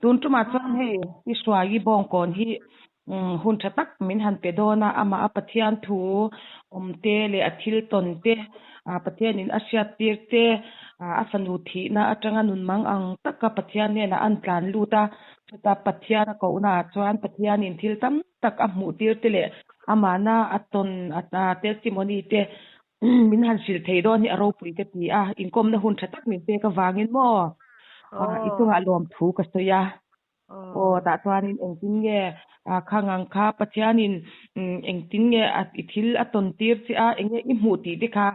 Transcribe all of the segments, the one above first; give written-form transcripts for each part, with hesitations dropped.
Tun tumah chuan hei i hruai i bawngkawn hi hun tha tak min han pe dawn a, amah a Pathian thu awm te leh a thil tawn te, Pathianin a hriat tir te, a fanu thihna atanga nun mang ang taka Pathian hnenah an tlan lut a, chuta Pathian a kohna ah chuan Pathianin thil tam tak a hmuh tir te leh amahna a tawn testimony te min han hrilh thei dawn hi a ropui ka ti a, inkawmna hun tha tak min pek avangin maw i chungah lawmthu ka sawi a. Aw tah chuanin engtin nge khang ang kha Pathianin engtin nge i thil a tawn tir che a, enge i hmuh tih te kha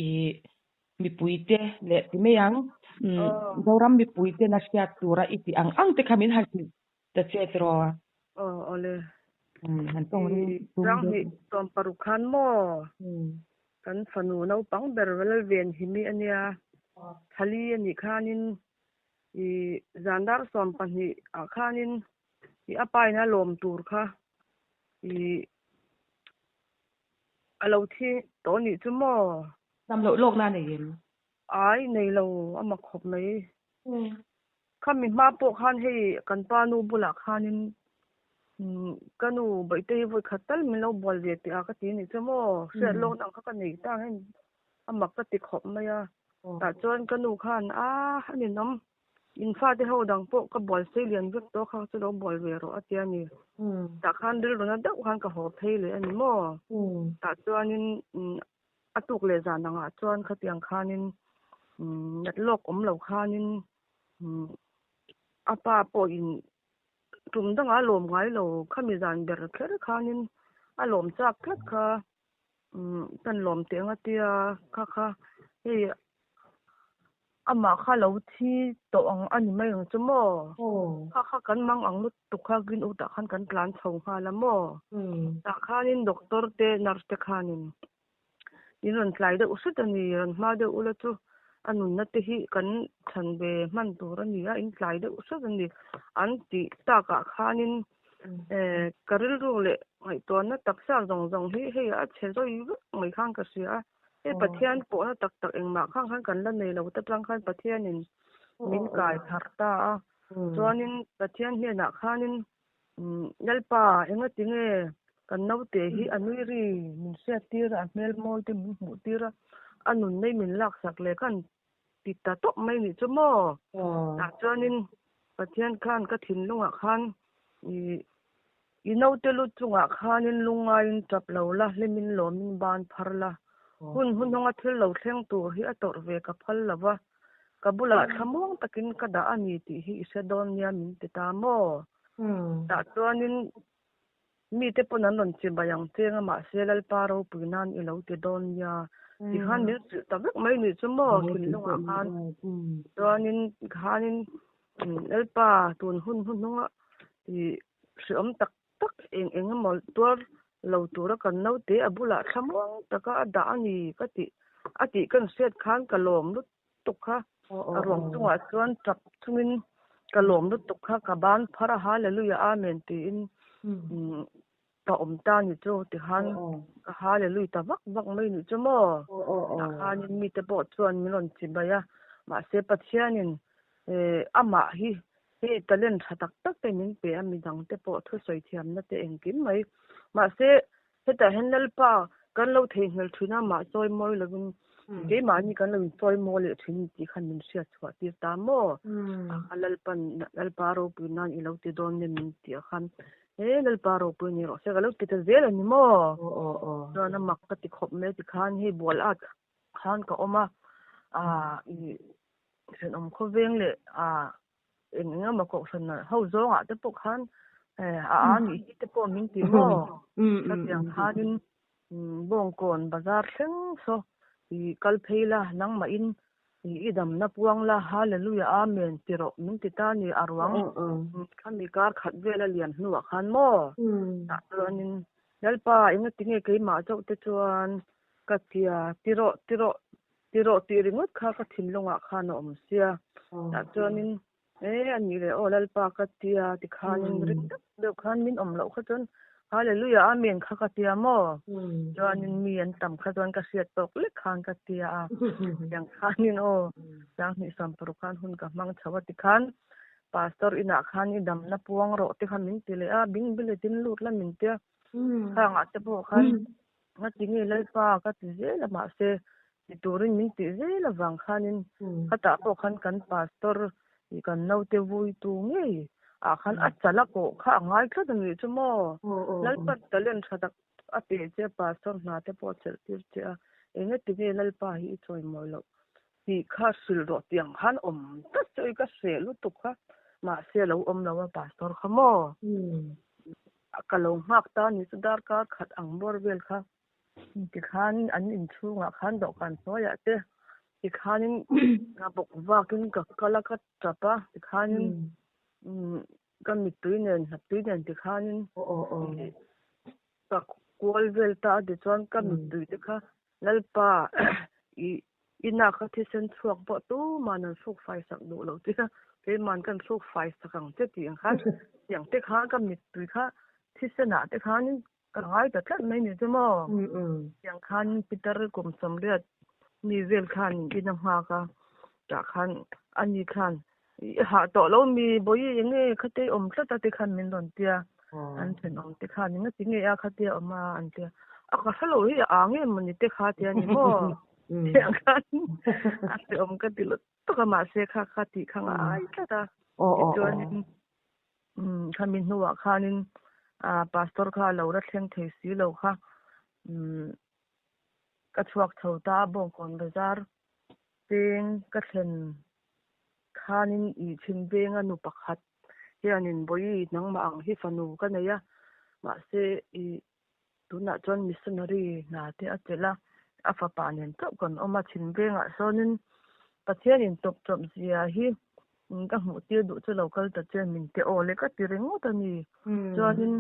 i mipuite leh ti mai ang. Zoram mipuitena hriat tura i tih ang ang te kha min han hrilh ta che tiraw? Aw awle. Han tawng ring tum deuh. Sanghnih 60 khan maw? Kan fanu naupang ber Lalvenhimi ania. Thali anih khanin I zan dar 12 ah khanin i a pa in a lawm tur kha i a lo thi tawh nih chu maw? Dam loh lawk na nei em? Ai nei lo a mak khawp mai. Khami hma pawh khan hei kan pa nu bulah khanin ka nu Baihte hi vawi khat tal min lo bual ve teh a ka ti nih chu maw? Hriat lawk na ang kha ka nei ta ang em? A mak ka ti khawp mai a. Tah chuan ka nu khan a a ninawm, in fate ho dang pawh ka bual sei lian vek tawh kha chu lo bual ve rawh a ti a ni. Tah khan rilru na deuh khan ka haw phei leh a ni maw? Tah chuanin a tuk leh zan angah chuan khatiang khanin nat lawk awm lo khanin a pa pawhin tum dangah a lawm ngai lo, khami zan ber kher khanin a lawm chak tlat kha. Kan lawm teh ang a tia kha kha hei amah kha lo thi tawh ang a ni mai ang chu maw kha kha kan mang ang lutuk kha green wood ah khan kan tlan chho nghal a maw tah khanin doctor te nurse te khanin in rawn tlai deuh hret a ni rawn hma deuh ula chu a nunna te hi kan chhan ve hman tur a ni a in tlai deuh hret a ni an tih takah khanin Ka rilru leh ngaihtuahna taksa zawng zawng hi hei a chhe zawi vek mai khan ka hria a, hei Pathian pawhna tak tak engmah khang khan kan la nei lo te tang khan Pathianin min kai thar ta a, chuanin Pathian hnenah khanin Lalpa engati nge kan naute hi a nui ri min hriat tir a, a hmel mawi te min hmuh tir a, a nun nei min laksak leh khan ti ta tawp mai nih chu maw? Tah chuanin Pathian khan ka thinlungah khan i i naute lu chungah khanin lungngaiin tap lo la, hlimin lawmin ban phar la. Hun hnuhnunga thil lo thleng tur hi a tawrh ve ka phal lo va, ka bulah thlamuang takin ka dah a ni tih hi i hre dawn nia min ti ta maw? Tah chuanin Mite pawn an rawn che mai ang cheng a, mahse Lalpa ropui nan i lo ti dawn nia ti khan min hrilh ta vek mai nih chu maw thinlungah khan. Chuanin khanin Lalpa tun hun hnuhnunga i hreawm tak tak eng eng emaw tuar lo tura kan naute a bulah thlamuang taka a dah a ni ka tih a tih kan hriat khan ka lawm lut tuk kha a ruang chungah chuan tap chungin ka lawm lutuk kha ka ban phar a Hallelujah Amen tiin ka awm ta ni chu tikhan ka Hallelujah ta vak vak mai ni chu maw tah khanin mite pawh chuan min rawn chibai a mahse Pathianin amah hi hei talent tha tak tak te min pe a midang te pawh thusawi thiamna te engkim mai mahse Hetah hian Lalpa kan lo theihnghilh thin a, mah chawi mawi lovin keimahni kan lo inchawi mawi leh thin tih khan min hriat chhuah tir ta maw? A Lalpan Lalpa ropui nan i lo ti dawn nge min tih ah khan he Lalpa ropui ni rawh se ka lo ti ta zel a ni maw? Chuan a mak ka ti khawp mai ti khan hei bual at khan ka awm a, i thenawm khawveng leh eng eng emaw kohhran ho zawngah te pawh khan a a nih hi te pawh min ti maw? Khatiang khanin Bawngkawn bazar thleng saw i kal phei la, nangmahin i damna puang la, Hallelujah Amen ti rawh min ti ta ni a ruang khami kar khat vela lian hnuah khan maw? Tah chuanin Lalpa engatinge keimah chauh te chuan ka tia ti rawh ti rawh Ti rawh tih ringawt kha ka thinlungah khan a awm sia. Tah chuanin e a nih leh aw Lalpa ka tia tikhanin ring deuh deuh khan min awm loh kha chuan Hallelujah Amen kha ka tia maw? Chuanin mi an tam kha chuan ka hriat tawk lek khan ka tia a. Tiang khanin aw 2016 khan hun ka hmang chho a tikhan. Pastor inah khan i damna puang rawh te kha min ti leh a, bingbiletin lut la min tia. Khangah te pawh khan nga ti nge Lalpa ka ti zel a mahse ti turin min tih zel avang khanin khatah pawh khan kan pastor i kan naute vuitu ngei ah khan a chal a kawh kha a ngai tlat a nih chu maw. Lalpa talent tha tak a pe che a pastor hna te pawh a chelh tir che a, engati nge Lalpa hi i chawimawi loh tih kha hrilh rawh tih ang khan awm tlat chu i ka hreh lutuk kha mahse a lo awm lo a pastor kha maw. Ka lo nghak ta ni chu darkar khat ang bawr vel kha tikhan an inchhungah khan dawhkan hnuaiah te tikhanin ka bawk vakin ka kal a ka tap a tikhanin ka mittui nen hnaptui nen tikhanin ka kual vel ta a tichuan ka mittui te kha Lalpa i inah ka thisen chhuak pawh tuman an hruk fai sak duh lo che a, keiman kan hruk fai sak ang che tih ang khan tiang te khan ka mittui kha thisenah te khanin ka ngai ta tlat mai ni chu maw. Tiang khan Peter kum 80 mi vel khan in a nghak a, tah khan ani khan i hah tawh lo mi bawi enge khate awm tlat a tikhan min rawn tia an thenawm te khan enga ti nge a khatia awm a an tia a ka hrelo hi a ang em mawni te kha tia ni maw tiang khan a hrehawm ka ti lutuk a mahse kha kha tih kha ngai tlat a tichuanin khami hnuah khanin pastor kha a lo la thleng thei si lo kha ka chhuak chho ta a Bawngkawn bazar peng ka thlen khanin i chhim venga nu pakhat hianin bawi nangmah ang hi fanu ka nei a mahse i tunah chuan missionary hna te a chelh a a fapa nen chauh kan awm a chhim vengah sawnin Pathianin tawp chawp zia hi ka hmuh tir duh chu lo kal ta che min ti aw le ka ti ringawt a ni chuanin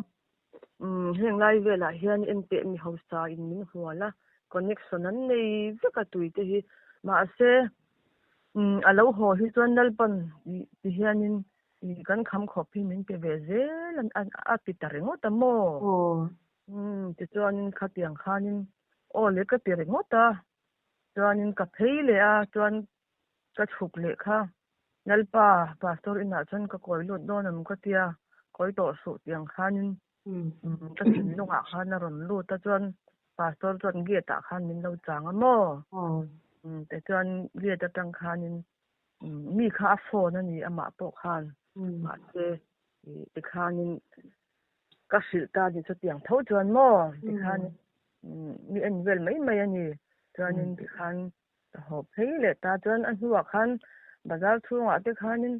heng lai velah hian enteh mi hausa in min hual a connection an nei vek a tui te hi mahse a lo haw hi chuan Lalpan ti hianin kan kham khawp hi min pe ve zel a ti ta ringawt a maw tichuanin khatiang khanin aw le ka ti ringawt a chuanin ka phei leh a chuan ka chhuk leh kha Lalpa pastor inah chuan ka kawi lut dawn ang ka tia kawi tawh suh tih ang khanin ka thinlungah khan a rawn lut a chuan pastor chuan gate ah khan min lo chang a maw tichuan gate atang khanin mi kha a phone a ni amah pawh khan mahse tikhanin ka hrilh ta ni chutiang tho chuan maw tikhan mi en vel mai mai a ni chuanin tikhan Ka haw phei leh ta chuan a hnuah khan bazar chhungah te khanin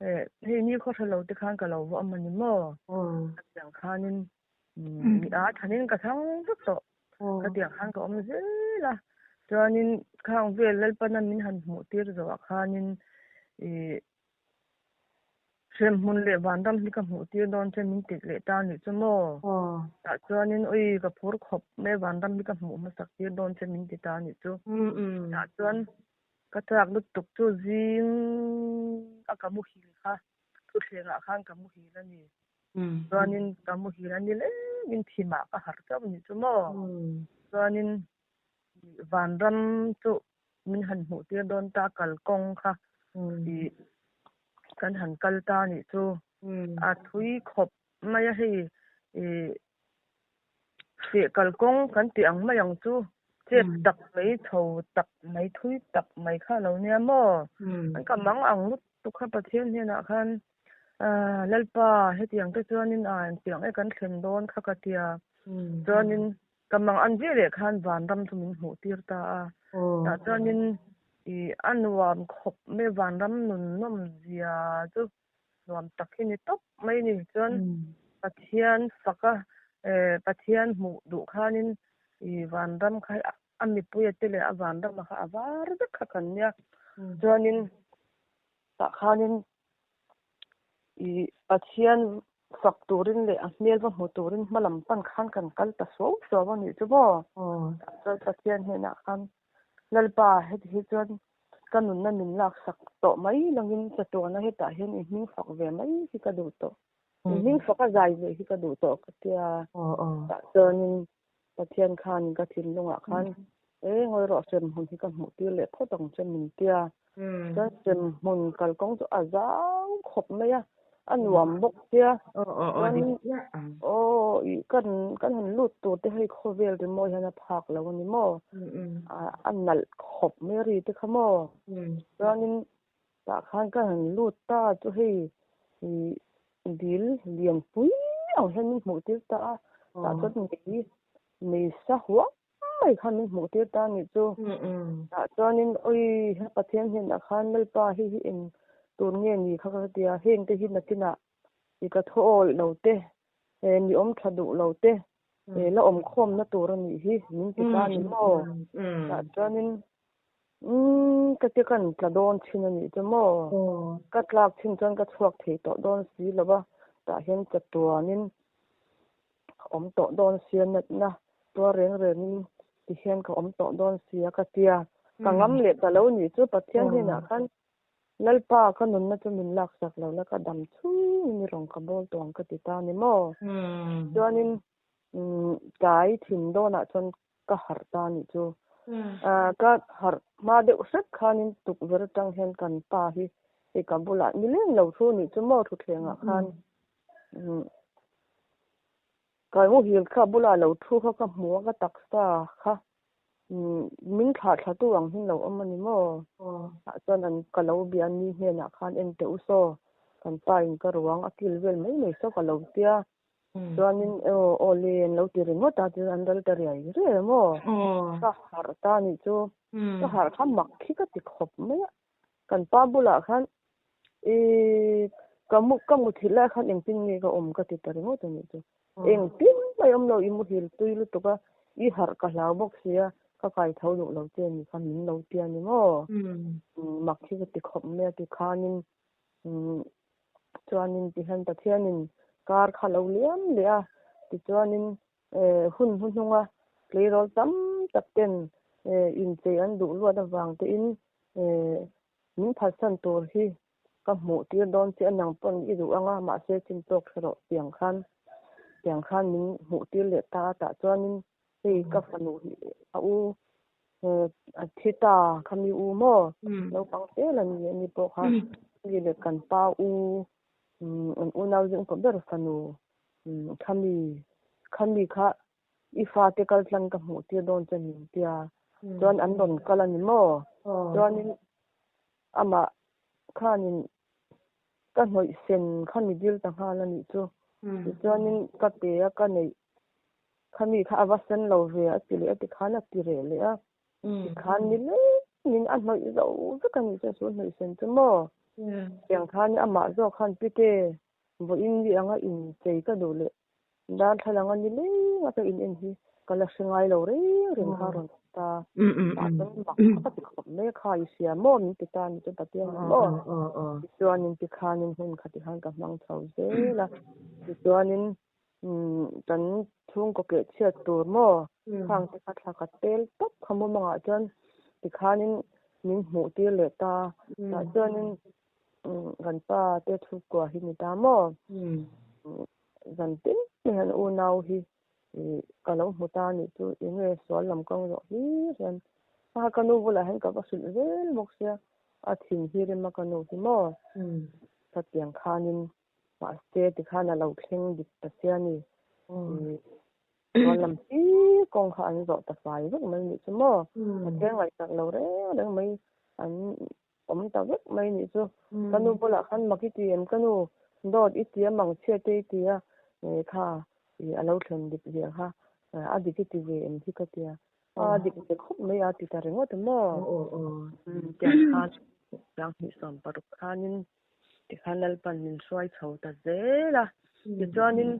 eh hei ni khaw hre lo te khan ka lo va awm a ni maw? Khatiang khanin mi a thanin ka chhang vek tawh. Khatiang khan ka awm zel a. Chuanin khang vel Lalpana min han hmuh tir zawhah khanin ih Hremhmun leh vanram hi ka hmuh tir dawn che min tit leh ta anih chu maw? Tah chuanin ui ka phur khawp mai vanram hi ka hmuh hmasak tir dawn che min ti ta anih chu. Tah chuan ka chak lutuk chu zing a ka muhil kha thuthlengah khan ka muhil a ni. Chuanin ka muhil a ni lengin thimah ka harh chauh anih chu maw? Chuanin vanram chu min han hmuh tir dawn ta kalkawng kha ih kan han kal ta nih chu a thui khawp mai a hei ih feh kalkawng kan tih ang mai ang chu chep tak mai chho tak mai thui tak mai kha a lo nia maw an ka mang ang lutuk kha Pathian hnenah khan ah Lalpa hetiang te chuanin ah engtiang e kan thlen dawn kha ka tia chuanin Ka mang an ve leh khan vanram chu min hmuh tir ta a. Tah chuanin ih a nuam khawp mai vanram nun nawm zia chu nuam tak hi ni tawp mai ni. Chuan Pathian faka eh Pathian hmuh duh khanin ih vanram kha a mipuia te leh a vanrama kha a var vek kha kan nia. Chuanin tah khanin Ih Pathian fak turin leh a hmel va hmu turin hma lam pan khan kan kal ta suau suau a nih chu maw? Chuan Pathian hnenah khan Lalpa heti hi chuan ka nunna min laksak tawh mai langin chatuana hetah hian i hming fak ve mai hi ka duh tawh. I hming fak a zai ve hi ka duh tawh ka tia. Tah chuanin Pathian khan ka thinlungah khan e ngawi rawh hremhmun hi ka hmuh tir leh phawt ang che min tia. Chuan hremhmun kalkawng chu a zau khawp mai a, a nuam bawk sia. Chuanin aw ih kan kan han lut tur te hei khawvel rimawi hian a phak lo a ni maw? A nalh khawp mai a ri te kha maw? Chuanin tah khan ka han lut ta chu hei ih dil lian pui ang hian min hmuh tir ta a, tah chuan mei mei sa huam mai khan min hmuh tir ta a nih chu. Tah chuanin awi he Pathian hnenah khan Lalpa hei hi eng tur nge ni kha ka ti a, heng te hi nakinah i ka thaw awih lo te, mi awm tha duh lo te, la awm khawmna tur a nih hi min ti ta a ni maw? Tah chuanin umm ka tia kan tla dawn thin a nih chu maw? Ka tlak thin chuan ka chhuak thei tawh dawn si lo va, tah hian chatuanin ka awm tawh dawn sia natna tuar reng rengin ti hian ka awm tawh dawn sia ka tia ka ngam leh ta lo nih chu Pathian hnenah khan Lalpa ka nunna chu min laksak lo la ka dam chhungin i rawn ka bawl tawh ang ka ti ta ni maw? Chuanin tlai thin dawnah chuan ka harh ta nih chu ka harh hma deuh hret khanin tukverh atang hian kan pa hi hei ka bulah nileng lo thu nih chu maw thutthlengah khan Kai muhil kha bula lo thu kha ka hmu a, ka taksa kha min thlah thla tu ang hin lo awm a ni maw? Tah chuan an ka lo bia ni hnenah khan en teh u saw, kan pa in ka ruang a kil vel mai mai saw ka lo tia, chuanin aw aw le an lo ti ringawt a, tichuan an ral ta riai riai a maw? Ka harh ta a nih chu, ka harh kha mak khi ka ti khawp mai a. Kan pa bulah khan ih ka mu ka muthilh lai khan engtin nge ka awm ka ti ta ringawt a nih chu. Engtin mai awm lo i muhil tui lutuk a, i harh ka hlau bawk sia, ka kai tho duh lo che ni kha min lo tia ni maw? Mak hi ka ti khawp mai a ti khanin chuanin tihian Pathianin kar kha lo liam leh a, tichuanin Hun hnuhnunga tleirawl tam tak ten inchei an duh luat avang tein min phatsan tur hi ka hmuh tir dawn che a, nang pawn i duh anga mahse chin tawk hre rawh tiang khan tiang khan min hmuh tir leh ta a tah chuanin hei ka fanu hi a u a thi ta khami u maw naupang tel a ni a ni pawh kha mi leh kan pa u an unau zing pawh ber fanu Khami, khami kha i fate kal tlang ka hmuh tir dawn che min tia. Chuan an rawn kal a ni maw? Chuanin amah khanin ka hnawih sen khami dil ta nghal a nih chu. Tichuanin ka pe a ka neih khami kha a va sen lo ve a ti leh a tikhan a ti reh leh a. Tikhan ni lengin a hnawih zo vek a nih chu, chu hnawih sen chu maw? Tiang khan amah zawk khan pite Vawiin ni anga inchei ka duh leh darthlalang a ni leng a ka in en hi ka la hre ngai lo reng reng kha a rawn ti ta. Tah chuan mak kha ka ti khawp mai a, kha i hria maw min ti ta ni chuan Pathian in maw tichuanin tikhanin hmun kha tikhan ka hmang chho zel a, tichuanin kan chhungkaw keh chhiat tur maw khang te kha thla ka tel tawp kha mumangah chuan tikhanin min hmuh tir leh ta, tah chuanin Kan pa te chhungkua hi ni ta maw? Zan tin mai hian unau hi ka lo hmu ta anih chu enge sual lam kawng zawh hlir hian a ka nu bulah hian ka va hrilh zel bawk sia a thin hi rem a ka nu hi maw? Khatiang khanin mahse tikhan a lo thleng dik ta sia ni. Sual lam hlir kawng kha an zawh ta fai vek mai nih chu maw? Pathian ngaihsak lo reng reng mai an awm ta vek mai nih chu. Ka nu bulah khan mak i ti em ka nu dawt i ti a mang chhiat te i ti a kha i a lo thlen dik zia kha a dik i ti ve em hi ka ti a a dik ve khawp mai a ti ta ringawt a maw tiang khan 2016 khanin tikhan Lalpan min hruai chho ta zel a tichuanin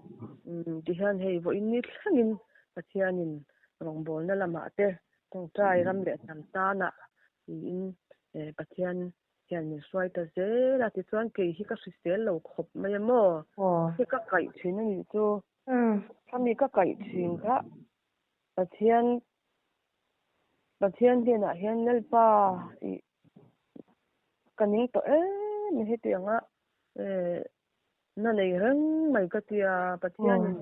tihian hei vawiin ni thlengin Pathianin rawngbawlna lamah te tawngtai ram leh hnam tanah tiin Pathian hian min hruai ta zel a, tichuan kei hi ka hrisel lo khawp mai a maw? Hei ka kaih thin a nih chu. Khami ka kaih thin kha Pathian Pathian hnenah hian Lalpa ih ka ning tawh em mai heti anga na nei reng mai ka tia Pathianin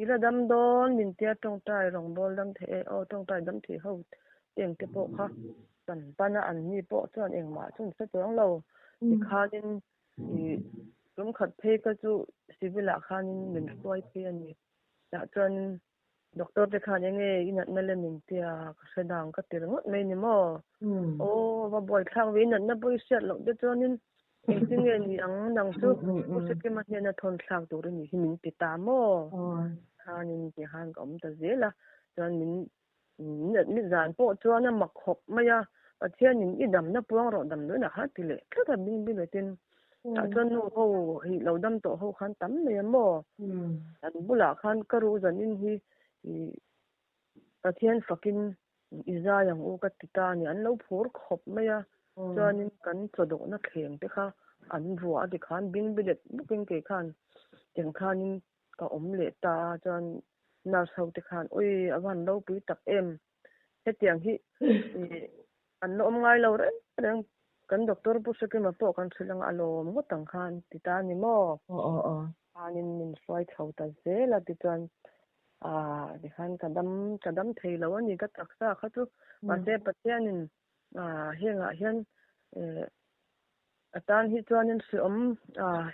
i la dam dawn min tia tawngtai rawngbawl dam thei e aw tawngtai dam thei ho teng te pawh kha. Kan pan a, an ni pawh chuan engmah chu an hre chuang lo. Tikhanin ih tum khat phei kha chu civil ah khanin min hruai phei a ni. Tah chuan doctor te khan enge i natna le min tia ka hre dang ka ti ringawt mai ni maw? Aw va buaithlak ve i natna pawh i hriat loh te chuanin engtin nge ni ang nang chu Pu Sikima hnena thawn thlak tur i nih hi min ti ta maw? Khanin tikhan ka awm ta zel a, chuan min Mi zan pawh chuan a mak khawp mai a, Pathianin i damna puang rawh damdawiin a khan ti leh tlat a bing biletin. Tah chuan nu ho hi lo dam tawh ho khan tam mai a maw? An bulah khan ka ru zanin hi i Pathian fakin i zai ang u ka ti ta a ni. An lo phur khawp mai a, chuanin kan chawdawhna thleng te kha an vuah a ti khan bing bilet bawkin kei khan tiang khanin ka awm leh ta a chuan nurse ho te khan ui a van ropui tak em hetiang hi an la awm ngai lo reng reng kan doctor Pu Hrekima pawh kan hrilh anga a lawm ngawt ang khan ti ta a ni maw khanin min hruai chho ta zel a tichuan ah tikhan ka dam ka dam thei lo a ni ka taksa kha chu mahse Pathianin ah hengah hian eh A tan hi chuanin hreawm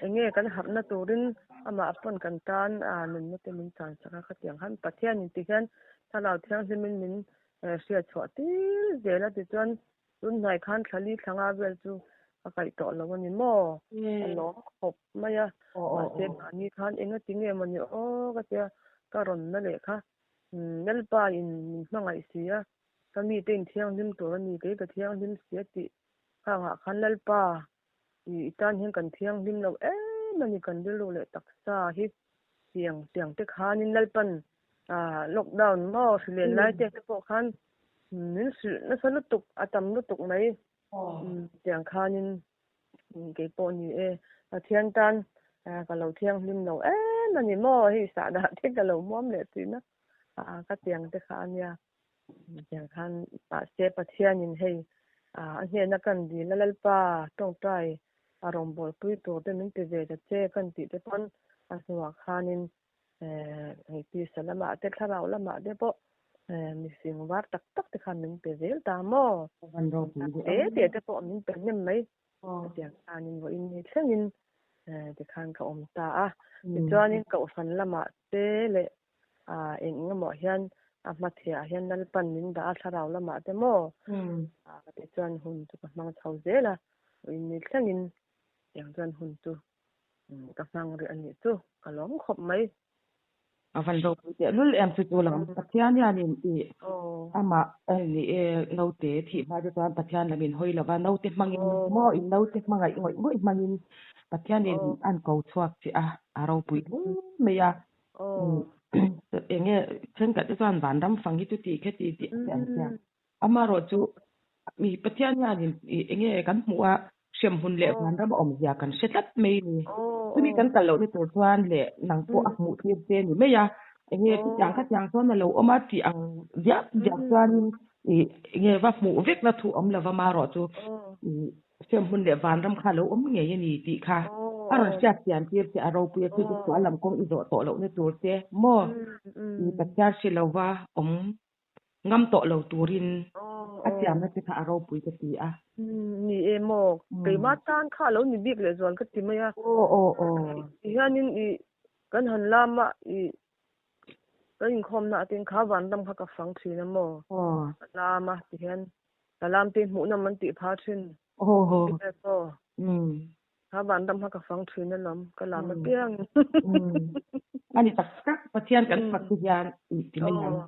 enge kan harhna turin amah pawn kan tan nunna te min chan sak a khatiang khan Pathianin ti hian Thlarau Thianghlimin min hriat chhuah tir zel a tichuan tun hnai khan thlali thlanga vel chu ka kaih tawh lo a ni maw? Ka lawm khawp mai a, mahse mahni khan enga ti nge mawni aw ka tia ka rawn na leh kha Lalpa in min hmangaih si a, ka mite in thianghlim tur a ni kei ka thianghlim si a tih Khangah khan Lalpa i tan hian kan thianghlim lo em a ni, kan rilru leh taksa hi tiang tiang te khanin Lalpan lockdown maw hri len lai te te pawh khan min hrilh nasa lutuk a tam lutuk mai tiang khanin kei pawh ni e Pathian tan ka lo thianghlim lo em a ni maw hei sahdah te ka lo muam leh thin a ka tiang te kha a nia. Tiang khan mahse Pathianin hei a hnena kan dil a Lalpa tawngtai a rawngbawlpui tur te min ti ve ta che kan tih te pawn a hnuah khanin hei tisa lamah te thlarau lamah te pawh mifing var tak tak te khan min pe zel ta maw? Te te te pawh min pe hnem mai. Tiang khanin vawiin ni thlengin tikhan ka awm ta a. Tichuanin Kohhran lamah te leh Ah eng emaw hian a hma thiah hian Lalpan min dah a thlarau lamah te maw? Ah ka tih chuan hun chu ka hmang chho zel a, vawiin thlengin tiang chuan hun chu ka hmang rih a nih chu ka lawm khawp mai. A van ropui teh lul em chu chu lam Pathian hianin i amah ni e naute thih hma te chuan Pathian lam in hawi lova naute hmangin maw in naute hmangaih ngawih ngawih hmangin Pathianin an ko chhuak che a, a ropui hle mai a. Enge thenkhat te chuan vanram fang hi chuti kheti tih te an hria. Amaherawh chu mi Pathian hianin ih enge kan hmuh a hremhmun leh vanram a awmzia kan hre tlat mai a ni. Chumi kan kal lohna tur chuan leh nang pawh a hmuh tir che ni mai a. Enge chutiang khatiang chuan a lo awm a tih ang ziak ziak chuanin ih enge va hmuh vekna thu awm lova amaherawh chu ih Hremhmun leh vanram kha a lo awm ngei a ni tih kha a rawn hriat chian tir che a ropui a, chu chu sual lam kawng i zawh tawh lohna tur che maw? I Pathian hre lova awm ngam tawh lo turin a siamna che kha a ropui ka ti a. Ni e maw? Keimah tan kha a lo ni bik leh zual ka ti mai a. Tihianin i kan han lam a i kan inkhawmna ah te kha vanram kha ka fang thin a maw? Ka lam a tihian Ka lam te hmuhnawm an tih phah thin. Aw. Kha vanram kha ka fang thin alawm, ka lam apiang. A ni tak tak, Pathian kan fak hi hian i ti mai ang.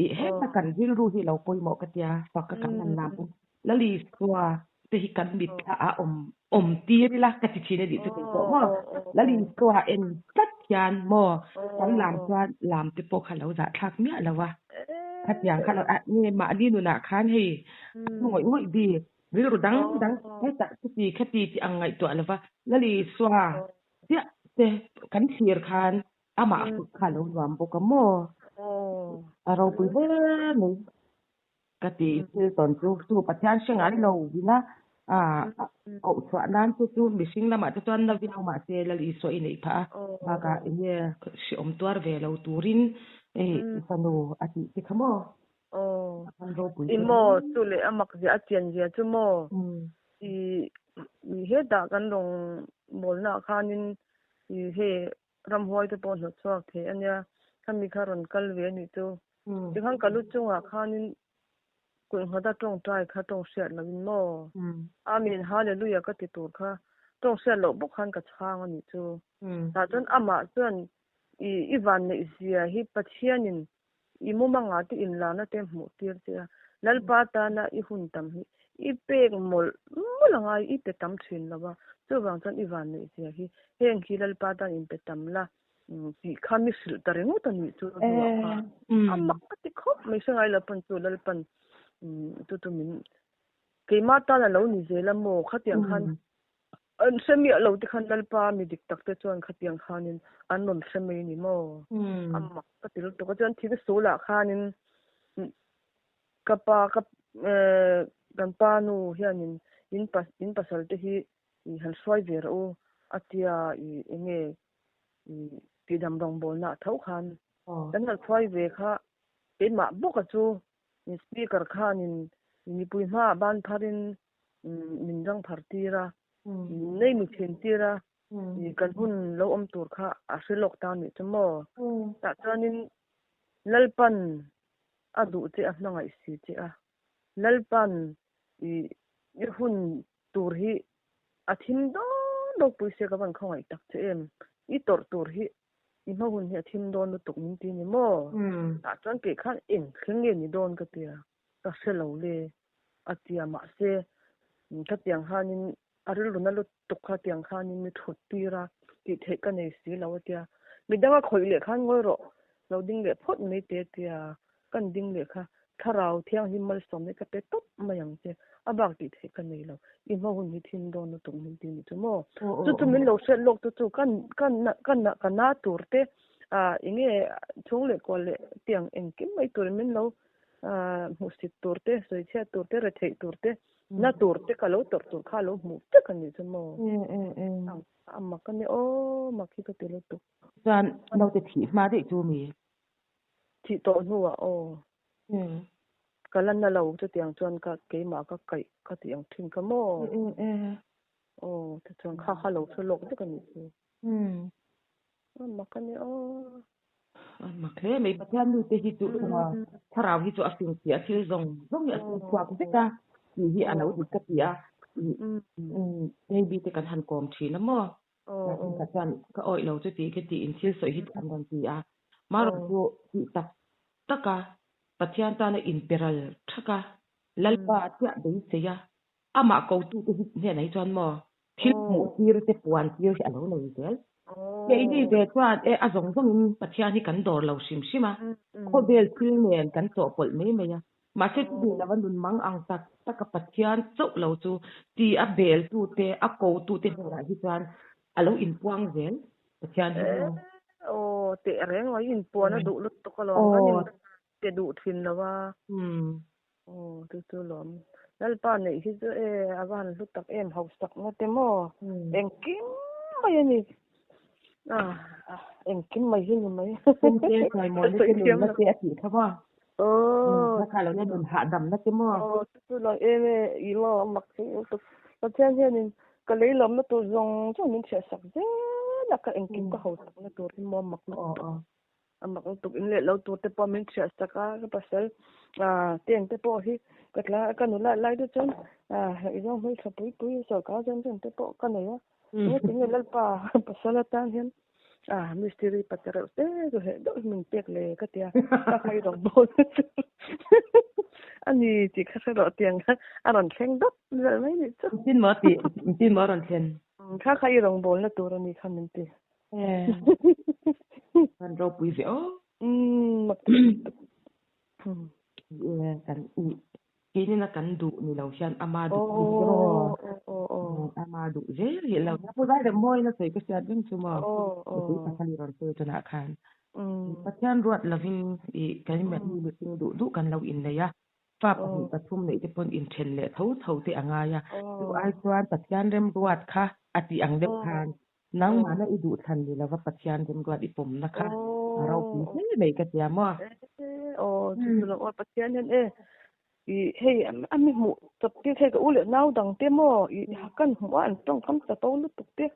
I heta kan rilru hi lo pawimawh ka tia, fak a kan han lam pawn. Lali Isua te hi kan mit thla ah awm awm tir ila ka ti thin a nih chu kei pawh maw. Lali Isua en tlat hian maw kan lam chuan lam te pawh kha lo zahthlak miah lo a. Khatiang kha lo a nge mahni nunah khan hei a hmu ngawih ngawih bik rilru dang dang heta chuti khati tih ang ngaihtuah lova Lali Isua chiah te kan thlir khan amah fak kha a lo nuam bawk a maw? A ropui hle mai ka ti thil tawn chu chu Pathian hre ngai lo ina koh chhuah nan chu chu mihring lamah te chuan na viau mahse Lal Isua i neih phah a bakah enge hreawm tuar ve lo turin i fanu a tih te kha maw? Aw. An ropui I maw chu leh a mak zia a chian zia chu maw i i hetah kan rawn bawlna ah khanin i hei ramhuai te pawh hnawt chhuak thei a nia khami kha rawn kal ve a nih chu tikhan ka lu chungah khanin kulh nghat a tawngtai kha tawng hriat loh in maw Amen Hallelujah ka ti tur kha tawng hriat loh bawk khan ka chhang a nih chu tah chuan amah chuan i i vanneih zia hi Pathianin I mumanga te inlarna te hmuh tir che a, Lalpa tana i hun tam hi i pek mawlh mawlh a ngai, i pe tam thin lo a, chuvang chuan i vanneih zia hi heng hi Lalpa tan in pe tam la tih kha mi hrilh ta ringawt a nih chu hnuah khan a mak ka ti khawp mai hre ngai lo pawn chu Lalpan chu chu min keimah tan a lo ni zel a maw khatiang khan An hre miah lo te khan Lalpa mi dik tak te chuan khatiang khanin an rawn hre mai a ni maw? A mak ka ti lutuk a, chuan thil sulah khanin ka pa ka kan pa nu hianin in pa in pasal te hi i han hruai ve rawh u a tia i enge i tihdam rawngbawlna ah tho khan kan han hruai ve kha keimah bawka chu speaker khanin mipui hmaah ban pharin min rang phar tir a, nei mi thin tir a, kan hun lo awm tur kha a hre lawk ta anih chu maw? Tah chuanin Lalpan a duh che a hmangaih si che a, Lalpan i hun tur hi a thim dawn ropui sia ka van khawngaih tak che em, i tawrh tur hi i hma hun hi a thim dawn lutuk min ti ni maw? Tah chuan kei khan eng thleng nge ni dawn ka tia, ka hre lo le. A tia mahse khatiang khanin a rilru na lutuk kha tiang khanin mi thut tir a tih theih ka nei si lo a tia midang a khawih leh khan ngawi rawh lo ding leh phawt mai te a tia kan ding leh kha thlarau thianghlim malsawm hi ka pe tawp mai ang che a bak tih theih ka nei lo i hma hun hi thin dawn lutuk min ti nih chu maw chu chu min lo hriat lawk chu chu kan kan kan ka na tur te ah enge chhung leh kual leh tiang engkim mai tur min lo hmuhsit tur te, sawichhiat tur te, retheih tur te, na tur te ka lo tawrh tur kha a lo hmuh vek a nih chu maw? A mak a nia aw, mak hi ka ti lutuk. Chuan naute thih hma daih chu mi? Thih tawh hnuah aw. Ka la na lo chutiang chuan ka keimah ka kaih ka tih ang thin kha maw? Aw, tichuan kha kha lo hre lawk vek a nih chu. A mak a ni aw. A mak hle mai. Pathian nu te hi chu thlarau hi chu a fing sia thil zawng zawng hi a fing chhuak vek a tih hi a lo dik ka ti a. Baby te kan han kawm thin a maw? Ka chuan ka awih lo chu tih ka tiin thil sawi hi an rawn ti a. Marawh chu tih tak tak a Pathian tana inperal thak a Lalpa chiah beisei a amah kotute hi hnenah hi chuan maw Thil hmuh tir te puan tir hi a lo nei zel. Keini ve chuan e a zawng zawngin Pathian hi kan dawr lo hrim hrim a, khawvel thil nen kan chawhpawlh mai mai a. Mahse chu duh lova nun mang ang tak taka Pathian chauh lo chu ti a bel tu te, a ko tu te hnenah hi chuan a lo inpuang zel Pathian hi maw. Aw teh reng mai inpuan a duh lutuk alawm kan in pe duh thin lo a. Aw chu chu lawm. Lalpa neih hi chu e a va han hlu tak em hausak na te maw engkim mai a ni. Ah engkim mai hi ni mai. Pum te chawimawi na te nun na te a tih kha maw. Aw. Kha lo na nun hahdam na te maw. Aw chu chu lawm em e i maw a mak thei lutuk. Pathian hianin ka lei lawmna tur zawng zawng min chhiahsak zel a ka engkim ka hausak na tur hi maw mak lutuk. A mak lutuk in leh lo tur te pawh min hriat sak a, ka pasal ah tent te pawh hi ka tla ka nula lai te chuan ah i zawng hmeltha pui pui sawrkar zawng zawng te pawh ka nei a, enge tinge Lalpa pasal atan hian ah mistiri pa te reuh te chu heh deuh hi min pek le ka tia ka khai rawng bawl a ni tih kha hre rawh tiang kha a rawn thleng dawt vel mai nih chu. Engtin maw tih engtin maw a rawn thlen? Kha kha i rawngbawlna tur a ni kha min ti. Kan ropui ve aw. Kan keinin a kan duh ni lo hian ama duh ni aw. Ama duh zel hi lo. Pu zai rem mawi na sawi ka hriat reng chu maw. Nupui pasal i rawn sawi tunah khan. Pathian ruat lovin i kan mahni mihring duh duh kan lo innei a. Fa pahnih pathum neih te pawn inthen leh tho tho te a ngai a. Chu ai chuan Pathian remruat kha a tih ang deuh khan Nangmahna i duh thlan ni lova Pathian remruat i pawmna kha a ropui hle mai ka tia maw? Aw, chu chu lo aw Pathian hian e. I hei a mi hmuh chawp te hei ka u leh nau dang te maw i kan hmuh a an tawngkam chapo lutuk te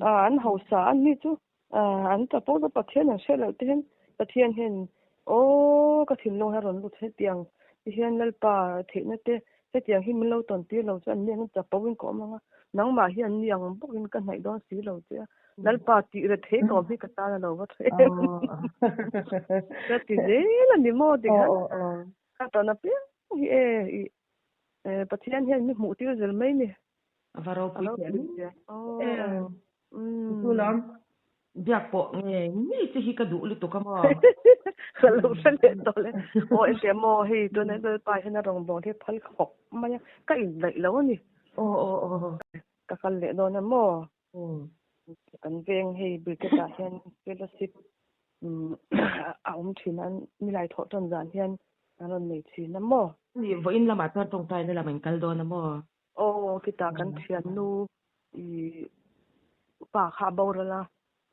an hausa an ni chu an chapo chu Pathian an hriat loh te hian Pathian hian aw ka thinlung hi a rawn lut hetiang ti hian Lalpa theihna te hetiang hi min lo tawn tir lo chu an ni ang chapo in ka awm ang a nangmah hi an ni ang bawk in ka hnaih dawn si lo che a Lalpa tih re thei ka awm hi ka tan a lo va tha em ka ti zel a ni maw tikhan Ka tawn apiang hi e i Pathian hian mi hmuh tir zel mai ni. A va ropui teh lul em. Chu lam biak pawh nge ngei che hi ka duh lutuk a maw. Ka lo hre leh tawh le. Aw engtiah maw hei tuna Lalpa hian a rawn bawl hi phal khawp mai a, ka indaih lo a ni. Aw aw aw. Ka kal leh dawn a maw. Kan veng hei Brigade ah hian fellowship a awm thin a, nilai thawh tan zan hian an rawn nei thin a maw? Ni, vawiin lamah chuan tawngtaina lam an kal dawn a maw? Aw, khitah kan thiannu i pa kha a boral a,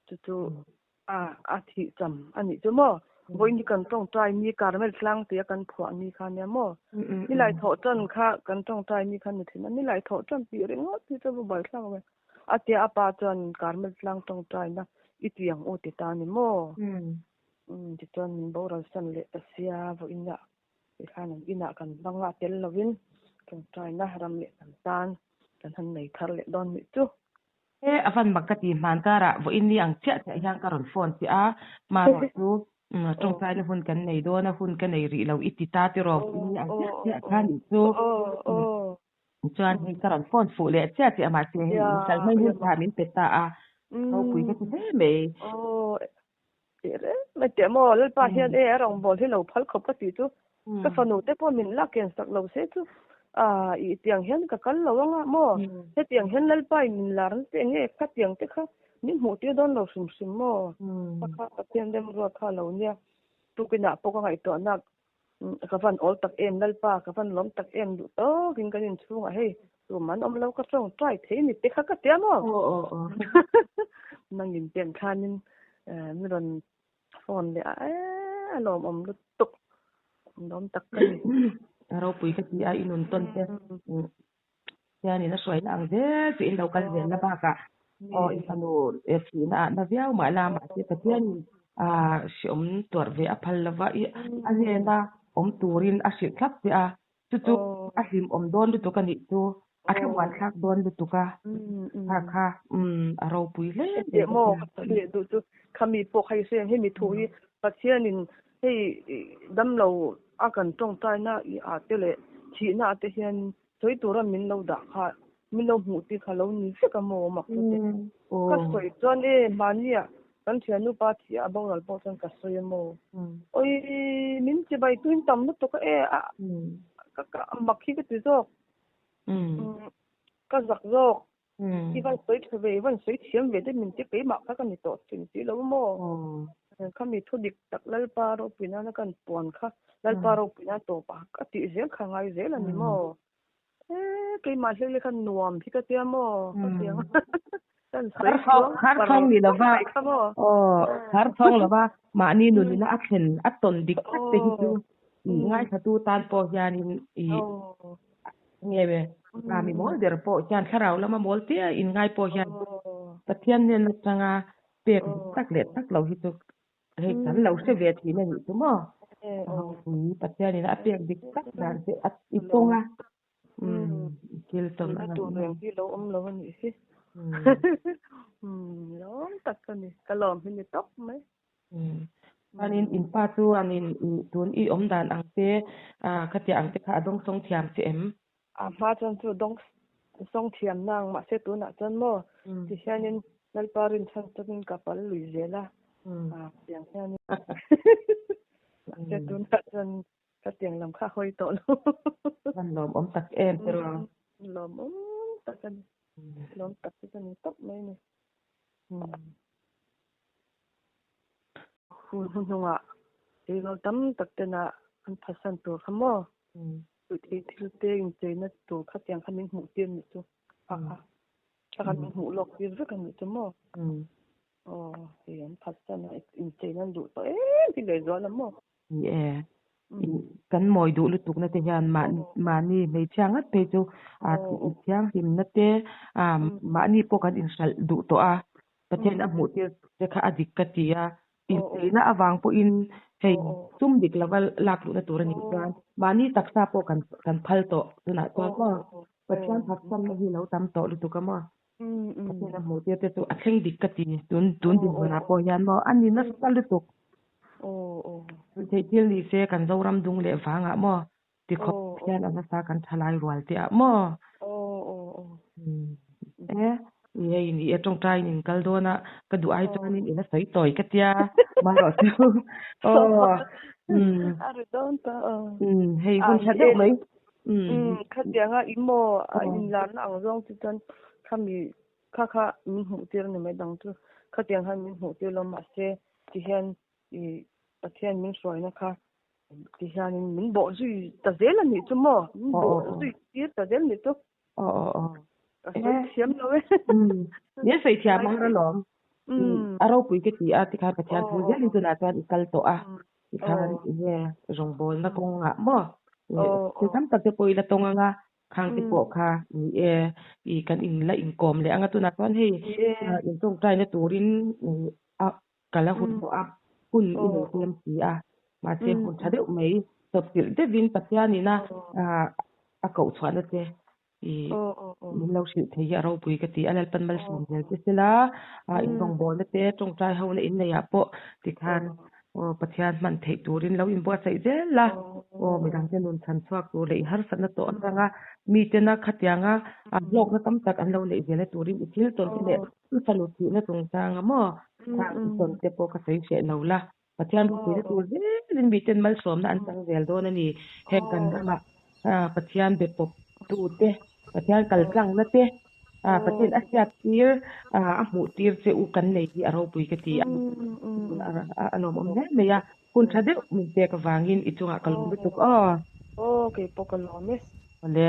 chu chu a thih cham a nih chu maw? Vawiin hi kan tawngtai ni Carmel tlang tia kan phuah ni kha nia maw? Nilai thawh tan kha kan tawngtai ni kha ni thin a, nilai thawh tan tih ringawt hi chu va buaithlak ve. A tia a pa chuan Carmel tlang tawngtaina i ti ang u ti ta ni maw? Tichuan min boral san leh ta sia vawiinah tikhan an inah kan hmang a tel lovin tawngtaina ram leh hnam tan kan han nei thar leh dawn nih chu. He a van mak ka ti hman karah vawiin ni ang chiah chiah hian ka rawn phone che a, marawh chu tawngtaina hun kan nei dawn a, hun ka nei rih lo i ti ta tiraw vawiin ni ang chiah chiah kha nih chu. Chuan hei ka rawn phone fuh leh chiah chiah mahse hei in kal hmai hun kha min pe ta a, ropui ka ti hle mai. Aw teh reng mai teh maw Lalpa hian e a rawngbâwl hi lo phal khawp ka tih chu ka fanu te pawh min la ken sak lo se chu ah ih tiang hian ka kal lo anga maw hetiang hian Lalpa in min lar na te enge khatiang te kha min hmuh tir dawn lo hrim hrim maw kha kha Pathian remruat kha a lo nia tukinah pawh ka ngaihtuahna Ka van awl tak em Lalpa, ka van lawm tak em duh tawkin kan inchhungah hei tum an awm lo ka tawngtai thei ni te kha ka tia maw? Nangin pen khanin mi rawn phone leh a e a lawmawm lutuk lawm tak ka ni. A ropui ka ti a i nun tawn te hianin a hruaina ang zel chu in lo kal zel na bakah aw i fanu thihna ah na viau mah la mahse Pathianin ah hreawm tuarh ve a phal lova i a hnena awm turin a hrilh thlap che a chu chu a hlimawm dawn lutuk a nih chu a thlamuan thlak dawn lutuk a kha kha umm a ropui hle mai maw ka sawi leh duh chu khami pawh kha i hre ang hemi thu hi Pathianin hei damlo a kan tawngtaina i ah te leh thihna ah te hian Sawi tura min lo dah kha, min lo hmuh tih kha lo ni vek a maw mak chu te. Ka sawi chuan e, mahnia kan thiannu pa thih a boral pawh chuan ka sawi a maw. Oi, min chibai tuin tam lutuk a e, a ka mak hi ka ti zawk. Ka zak zawk. I van sawi tha ve, i van sawi thiam ve deuh min ti keimah kha ka ni tawh thin si lo maw? Khami thu dik tak Lalpa ropui nana kan puan kha Lalpa ropui nan tawp a ka tih zel kha ngai zel a ni maw? E keimah hlek hlek khan nuam hi ka tia maw? Ka ti ang kan sawi chuang Har thawng ni lova aw har thawng lova mahni nunina a thlen a tawn dik tak te hi chu ngaithlatu tan pawh hianin i Nge ve, mi mawl der pawh hian thlarau lama mawl te a inngai pawh hian Pathian hnen atanga pek dik tak leh tak lo hi chu hei kan lo hre ve thin a nih chu maw? Ropui Pathianin a pek dik tak dan che a i tawng a, i thil tawn a ngaih reng hi lo awm lo a nih hi. Lawm tak ka ni, ka lawm hi ni tawp mai. Chuanin in pa chuanin i tun i awm dan ang te, khatiang ang te kha a dawng sawng thiam che em? A hma chuan chu dawng sawng thiam nang, mahse tunah chuan maw ti hianin Lalpa rinchhan takin ka pal lui zel a, tiang hianin mahse tunah chuan khatiang lam kha a hawi tawh lo. Van lawmawm tak em tiraw? Lawmawm tak a ni, lawm tak chu ka ni tawp mai a ni. Hun hnuhnungah eizawl tam tak tena an phatsan tur kha maw? Puithei thil te incheina tur kha tiang kha min hmuh tir nih chu a kha kha kha min hmuh lawk tir vek a nih chu maw? Aw hei an phatsan a incheina an duh tawh em hi lehzual a maw? Ni e. Kan mawi duh lutukna te hian mahni hmeichhia ngat phei chu thianghlimna te mahni pawh kan inhralh duh tawh a, Pathian a hmuh tir te kha a dik ka ti a, incheina avang pawhin hei sum dik lova lak luhna tur a nih chuan mahni taksa pawh kan kan phal tawh tunah chuan maw Pathian phatsanna hi lo tam tawh lutuk a maw Pathian a hmuh tir te chu a thleng dik ka ti tun tun dinhmunah pawh hian maw a ni nasa lutuk. Theih thil ni se kan Zoram dung leh vangah maw Tikhawp hian a hmasa kan tha lai rual te ah maw? E, hei ni e tawngtaiin in kal dawn a, ka duh ai chuanin i la sawi tawi ka tia, marawh chu aw A ri dawn ta aw. Hei hun tha deuh mai. Khatianga i maw a inlarna ang zawng chu chuan khami kha kha min hmuh tir a ni mai dang chu khatiang khan min hmuh tir lo mahse tihian i Pathian min hruaina kha Ti hianin min bawh zui ta zel a nih chu maw? Min bawh zui tir ta zel nih chu. Aw aw aw. Ka sawi thiam lo e. Min sawi thiam ang alawm. A ropui ka ti a tikhan Pathian thu zelin tunah chuan i kal tawh a. Tikhan enge rawngbawlna kawngah maw? Thil tam tak te pawh i la tawng ang a. Khang te pawh kha ni e i kan in la inkawm leh ang a tunah chuan hei intawngtaina turin a Ka la hun tawh a, hun i nei tlem si a, mahse hun tha deuh mai chawpchilh deuhin Pathianin a a koh chhuahna che i min lo hrilh thei hi a ropui ka ti a, Lalpan malsawm zel che sela, in rawngbawlna te tawngtai hona in neiah pawh tikhan aw Pathian hman theih turin lo inbuatsaih zel la, aw midangte nun chhan chhuak tur leh i harsatna tawh atanga mitena khatianga hlawkna tam tak an lo neih zelna turin i thil tawn te leh I fanu thihna chungchanga maw khang i tawn te pawh ka sawi hreh lo la, Pathian ropuina tur zelin miten malsawmna an chang zel dawn a ni. Heng kan ramah Pathian be pawp tu te, Pathian kal tlangna te, Pathian a hriat tir, a hmuh tir che u kan nei hi a ropui ka ti a, a lawmawm hle mai a, hun tha deuh min pek avangin i chungah ka lawm lutuk aw. Aw, keipawh ka lawm e. Awle.